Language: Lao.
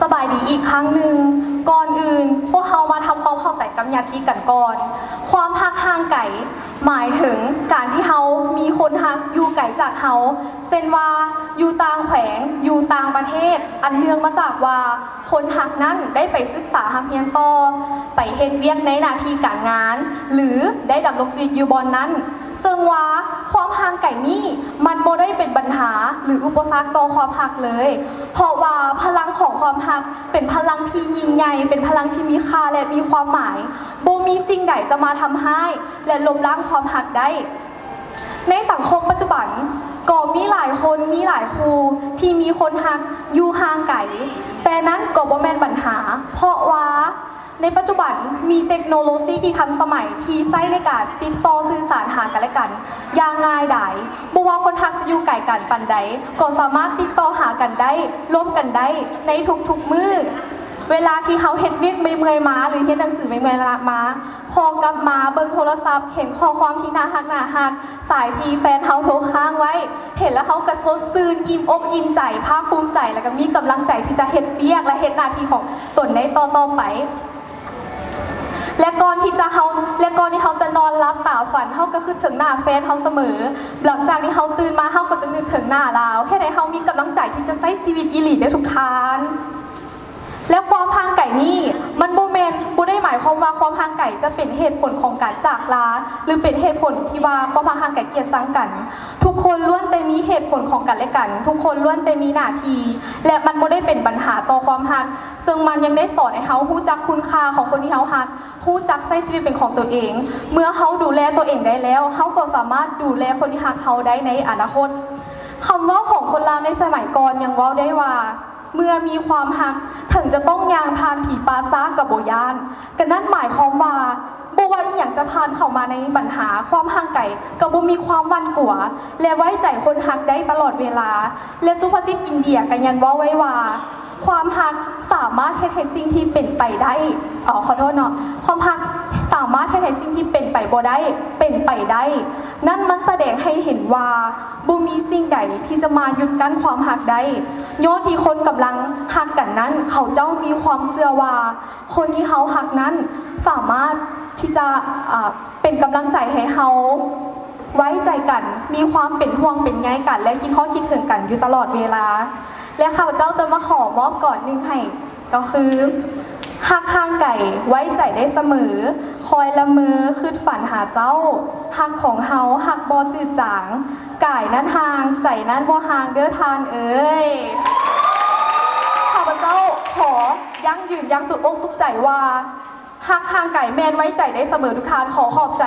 ສະບາຍດີອີກຄັ້ງໜຶ່ງ. ກ່ອນອື່ນ, ພວກເຮົາມາທຳຄວາມເຂົ້າໃຈກັບຍາດຕິກັນກ່ອນ. ຄວາມຮັກຫ່າງໄກ ໝາຍເຖິງການທີ່ເຮົາມີຄົນຮັກຢູ່ໄກຈາກເຮົາ, ເຊັ່ນວ່າ ຢູ່ຕ່າງແຂວງ, ຢູ່ຕ່າງປະເທດ, ອັນເນື່ອງມາຈາກວ່າ ຄົນຮັກນັ້ນໄດ້ໄປສຶກສາຮ່ຳຮຽນຕໍ່, ໄປເຮັດວຽກໃນໜ້າທີ່ການງານ ຫຼື ໄດ້ດຳລົງຊີວິດຢູ່ບ່ອນນັ້ນ. ເຊິ່ງວ່າຄວາມຫ່າງໄກນີ້ມັນບໍ່ໄດ້ເປັນບັນຫາ ຫຼື ອຸປະສັກຕໍ່ຄວາມຮັກເລີຍ, ເພາະວ່າພະລັງຂອງຄວາມຮັກເປັນພະລັງທີ່ຍິ່ງໃຫຍ່, ເປັນພະລັງທີ່ມີຄ່າ ແລະ ມີຄວາມໝາຍ. ບໍ່ມີສິ່ງໃດຈະມາທຳຮ້າຍ ແລະ ລົບລ້າງຄວາມຮັກໄດ້. ໃນສັງຄົມປັດຈຸບັນ ກໍມີຫຼາຍຄົນ, ມີຫຼາຍຄູ່ທີ່ມີຄົນຮັກຢູ່ຫ່າງໄກ, ແຕ່ນັ້ນກໍບໍ່ແມ່ນບັນຫາ, ເພາະວ່າໃນປັດຈຸບັນມີເຕັກໂນໂລຊີທີ່ທັນສະໄໝທີ່ໃຊ້ໃນການຕິດຕໍ່ສື່ສານຫາກັນແລະກັນຢ່າງງ່າຍດາຍ. ບໍ່ວ່າຄົນຮັກຈະຢູ່ໄກກັນປານໃດ, ກໍສາມາດຕິດຕໍ່ຫາກັນໄດ້, ລົມກັນໄດ້ໃນທຸກໆມື້. ເວລາທີ່ເຮົາເຮັດວຽກເມື່ອຍໆມາ ຫຼື ຮຽນໜັງສືເມື່ອຍໆມາ, ພໍກັບມາເບິ່ງໂທລະສັບ, ເຫັນຂໍ້ຄວາມທີ່ໜ້າຮັກໆ, ສາຍທີ່ແຟນເຮົາໂທຄ້າງໄວ້, ເຫັນແລ້ວເຮົາກໍສົດຊື່ນ, ອີ່ມອົກອີ່ມໃຈ, ພາກພູມໃຈ, ແລ້ວກໍມີກຳລັງໃຈທີ່ຈະເຮັດວຽກ ແລະ ເຮັດໜ້າທີ່ຂອງຕົນໃນຕໍ່ໆໄປ. ແລະ ກ່ອນທີ່ຈະເຮົາ ແລະ ກ່ອນທີ່ເຮົາຈະນອນຫຼັບຕາຝັນ, ເຮົາກໍຄິດເຖິງໜ້າແຟນເຮົາສະເໝີ. ຫຼັງຈາກທີ່ເຮົາຕື່ນມາ, ເຮົາກໍຈະນຶກເຖິງໜ້າລາວ, ເຮັດໃຫ້ເຮົາມີກຳລັງໃຈທີ່ຈະໃຊ້ຊີວິດອີ່ຫຼີເດ້ທຸກທ່ານ. ແລະ ຄວາມຫ່າງໄກນີ້ ມັນບໍ່ແມ່ນ, ບໍ່ໄດ້ໝາຍຄວາມວ່າຄວາມຫ່າງໄກຈະເປັນເຫດຜົນຂອງການຈາກລາ ຫຼື ເປັນເຫດຜົນທີ່ວ່າຄວາມຮັກຫ່າງໄກກຽດຊັງກັນ. ທຸກຄົນລ້ວນແຕ່ມີເຫດຜົນຂອງກັນແລະກັນ, ທຸກຄົນລ້ວນແຕ່ມີໜ້າທີ່ ແລະ ມັນບໍ່ໄດ້ເປັນບັນຫາຕໍ່ຄວາມຮັກ, ເຊິ່ງມັນຍັງໄດ້ສອນໃຫ້ເຮົາຮູ້ຈັກຄຸນຄ່າຂອງຄົນທີ່ເຮົາຮັກ, ຮູ້ຈັກໃຊ້ຊີວິດເປັນຂອງຕົວເອງ. ເມື່ອເຮົາດູແລຕົວເອງໄດ້ແລ້ວ, ເຮົາກໍສາມາດດູແລຄົນທີ່ຮັກເຮົາໄດ້ໃນອະນາຄົດ. ຄຳເວົ້າຂອງຄົນລາວໃນສະໄໝກ່ອນຍັງເວົ້າໄດ້ວ່າ, ເມື່ອມີຄວາມຮັກ, ເຖິງຈະຕ້ອງຍ່າງຜ່ານຜີປ່າຊ້າກໍບໍ່ຢ້ານ. ກະນັ້ນໝາຍຄວາມວ່າ ບໍ່ວ່າອີ່ຫຍັງຈະຜ່ານເຂົ້າມາໃນບັນຫາຄວາມຫ່າງໄກ ກໍບໍ່ມີຄວາມຫວັ່ນກົວ ແລະ ໄວ້ໃຈຄົນຮັກໄດ້ຕະຫຼອດເວລາ. ແລະ ສຸພາສິດອິນເດຍກໍຍັງເວົ້າໄວ້ວ່າ ຄວາມຮັກສາມາດເຮັດໃຫ້ສິ່ງທີ່ເປັນໄປໄດ້, ອໍ ຂໍໂທດເນາະ, ຄວາມຮັກສາມາດເຮັດໃຫ້ສິ່ງທີ່ເປັນໄປບໍ່ໄດ້ ເປັນໄປໄດ້. ນັ້ນມັນສະແດງໃຫ້ເຫັນວ່າ ບໍ່ມີສິ່ງໃດທີ່ຈະມາຢຸດກັ້ນຄວາມຮັກໄດ້. ຍ້ອນທີ່ຄົນກຳລັງຮັກກັນນັ້ນ ເຂົາເຈົ້າມີຄວາມເຊື່ອວ່າ ຄົນທີ່ເຮົາຮັກນັ້ນສາມາດທີ່ຈະ, ອາ, ເປັນກຳລັງໃຈໃຫ້ເຮົາ, ໄວ້ໃຈກັນ, ມີຄວາມເປັນຫ່ວງເປັນໃຍກັນ ແລະ ຄິດຮອດຄິດເຖິງກັນຢູ່ຕະຫຼອດເວລາ. ແລະ ຂ້າພະເຈົ້າຈະມາຂໍມອບກອນໜຶ່ງໃຫ້ ກໍຄື ຮັກຫ່າງໄກ ໄວ້ໃຈໄດ້ສະເໝີ, ຄອຍລະເມີຄິດຝັນຫາເຈົ້າ, ຮັກຂອງເຮົາ ຮັກບໍ່ຈືດຈາງ, ກາຍນັ້ນຫ່າງ ໃຈນັ້ນບໍ່ຫ່າງເດີ້ທ່ານເອີຍ. ຂ້າພະເຈົ້າຂໍຢັ້ງຢືນຢ່າງສຸດອົກສຸດໃຈວ່າ ຮັກຫ່າງໄກແມ່ນໄວ້ໃຈໄດ້ສະເໝີທຸກທ່ານ. ຂໍຂອບໃຈ.